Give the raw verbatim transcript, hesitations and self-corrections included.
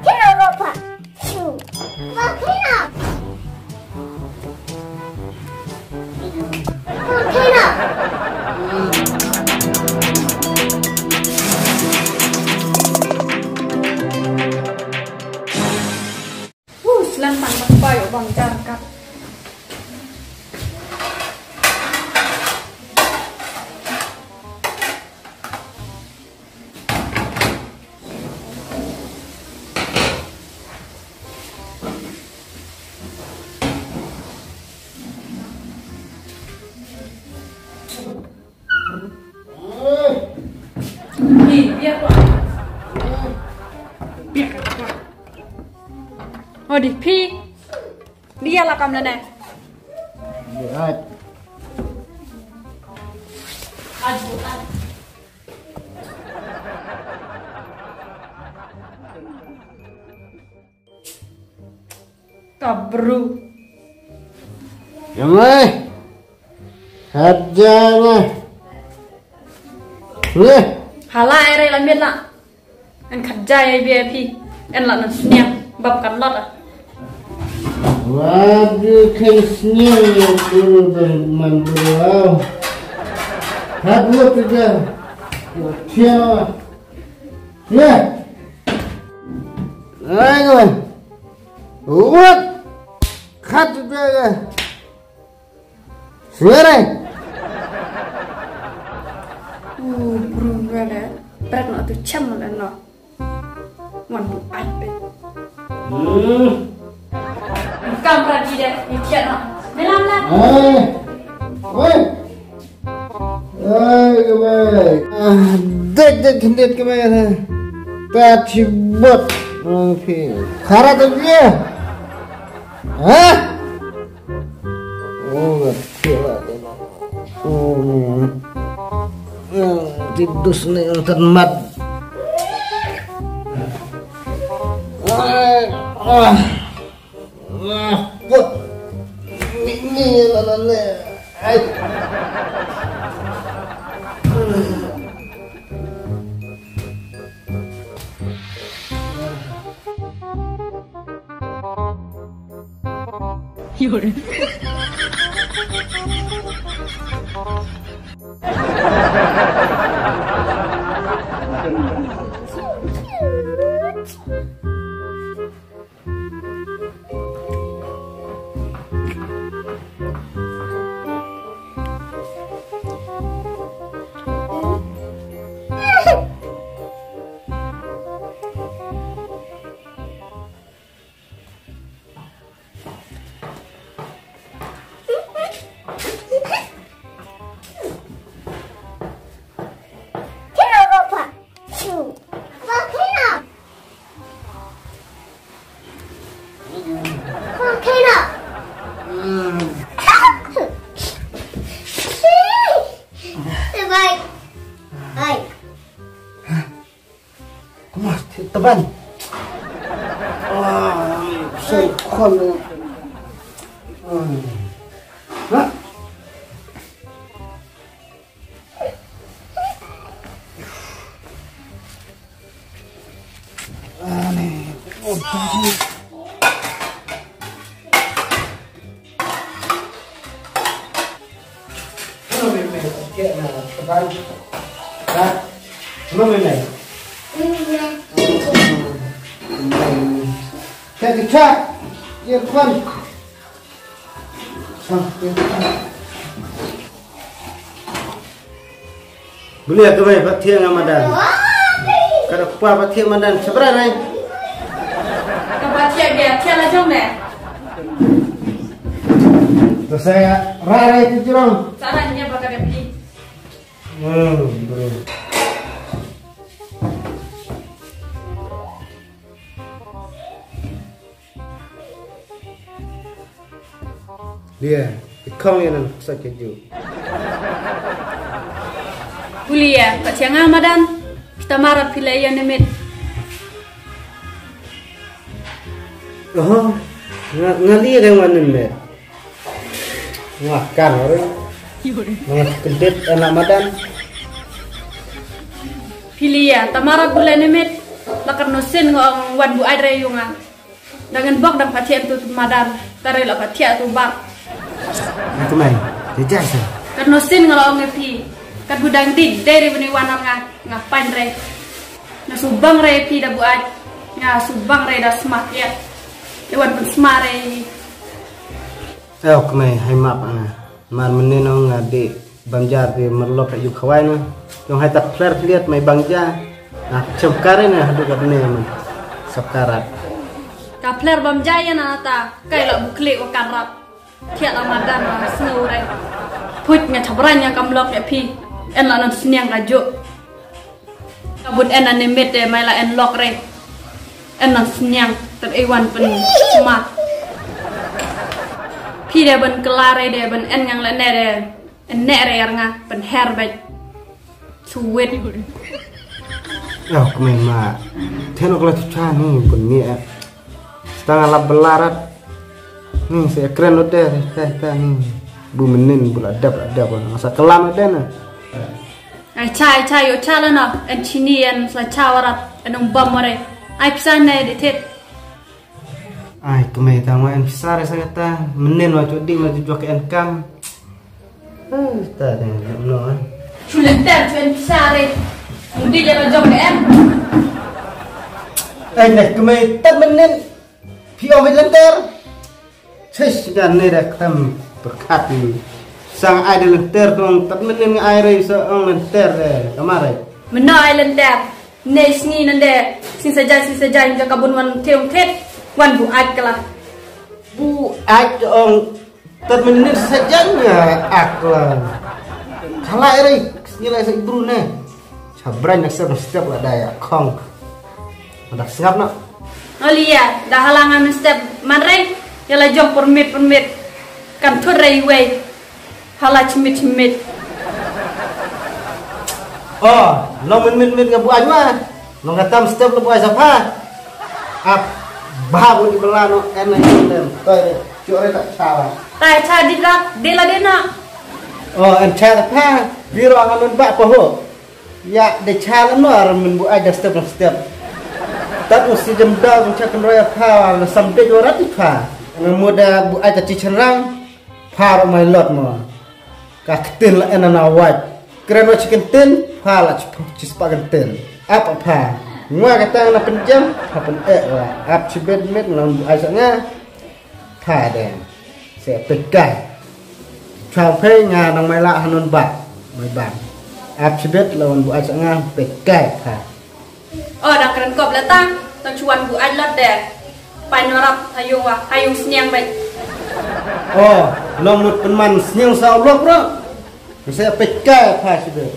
Kena bapa. Chu. Ba kena. Ba kena. Hu, slan pan bang pai bang jar kat. Oh, di phi. Dia la kam lane. Buat. Aduh, aduh. Kabru. Yang ai. Hajar lah. Leh. Hala, ere lamit lah. An khat jai ai bia phi. An la nan sniang bap kan lot ah. Wa du khen sniang du du man du. Hat lu tu ja. Tia. Ya. Ai ko. Wat. Khat tu ja. Suara. Uh, burung gua ada. Berat nak tu cam lah no. Wan bu ai pe. Hmm. Kam berat dia, ni kiat no. Melam lah. Eh. Oi. Oi, kemai. Ah, dek dek kendit kemai lah. Pati bot. Orang pi. Kharat tu dia. Hah? Oh, ngerti lah. Oh, hmm. Hmm, tidus ni nonton mat. Ah, ah, ah, buat. Ni, ni, la, la, la. Ai. Kumar, taban. Ah, sai khon. Ha? Ah, ni. Oh, taban. Bulia ka bai pat thiang madan. Kada kupa pat thiang madan, sabra nai. Ka pat thiang dia, thiang la jong ne. To saya rarai tu jrong. Saran nya ba ka dep ni. Oh, bro. Dia, ikong ïa nan sa ke ju. Bulia, pat thiang nga madan. Kita marap pila ïa nemit. Oh, nga, nga li ka wan nemit. Nga kan ore. Nga kedit anak madan. Phi lia, ta marat bule ne met. La kano sien nga ong wan buaid re ïa nga. Dang ngan bok dang pha thiah tu madan. Tare la pha thiah tu bak. Ai kmai, te jai sa. Kano sien nga la ong ïa phi. Kat bu dang dik dei re bani wan nga, nga pain re. Nga subang re phi da buaid. Nga subang re da smat ïa. Te wan pynsma re. Eo kmai, hai map nga. Mar mynnin ong nga dei bam ja te marlok ha ïu khawai na. Jong hai ta phler khliat mai bang ja. Nga chem kare na haduh katne man. Sap karat. Ka phler bam ja ïa na ta kai la bukli wa karap. Thiah la madan la sngew re. Phuit nga chabrang ïa ka mlok ïa phi. En la nan sniang ka juk. Ka bun en ane met de mai la en lok re. En nan sniang ter e wan pen ma. Phi de ban klar re de ban en ngang le ne de. En ne re ar nga pen her bej. Suwit. Eo kmai ma. Then ok la tu cha ni bun ni eh. Stang la belarat. Ni se kren lo de te te ni. Bu menin bu la dep la dep sa kelam lo de na. Ai cha, ai cha, ïoh cha la no. En chini en sa cha warat. En ong bam mare. Ai pisa ne de tet. Ai kmai ta ma en pisa re sa kata. Menin wa chu ding la chu jok en kam. Ai ta de no. Chu lenter chu en pisa re. Mudi ja la jok en. Ai ne kmai ta menin. Phi ong lenter. Sis, dan ne da ktam berkat ni. Sang ai da lenter tong tat menin ai re sa ong lenter de kamare. Mena ai lenter. Ne sngi nande sing sajan sing sajan ja kabun wan tiong tet. Wan buaid kala. Buaid ong tat menin sajan ya akla. Kala re sngi lai sa ibru ne. Chabrang nak step step la dai khong. Madak sngap na. Olia, dah halangan step manreng. Ya la jong permit permit. Kan thut rei wei. Hala chimit chimit. Oh, long min mit mit nga buai ma. Long katam step lo buai sapa. Ap babu di belano en na yondem. Toi de, chore tak sawa. Tai cha di rak, de la de na. Oh, en cha ta. Biro angan nun ba paho. Ya de cha la no ar min buai da step na step. Tat u si jem da u cha kan roya pa na sam de jora ti pa. Nga muda buai ta ti chen rang. Pa ro mai lot mo. Ka ktin la ena na waj. Kren wa chi ktin pa la chi spa ktin. Ap pa. Ngwa ka tang na penjam pa pen e wa. Ap chi bed met na buai sa nga. Tha de. Se pekai. Chang phei nga nang mai la hanun ba. Mai ba. Ap chibet lawan bu acha nga pekai tha. Oh, dang kren kop la ta. Tang chuan bu ai lat de. Pai norap hayung wa, hayung sniang bai. Oh, long mut penman sniang sa ulok bro. Se pekai tha chibet.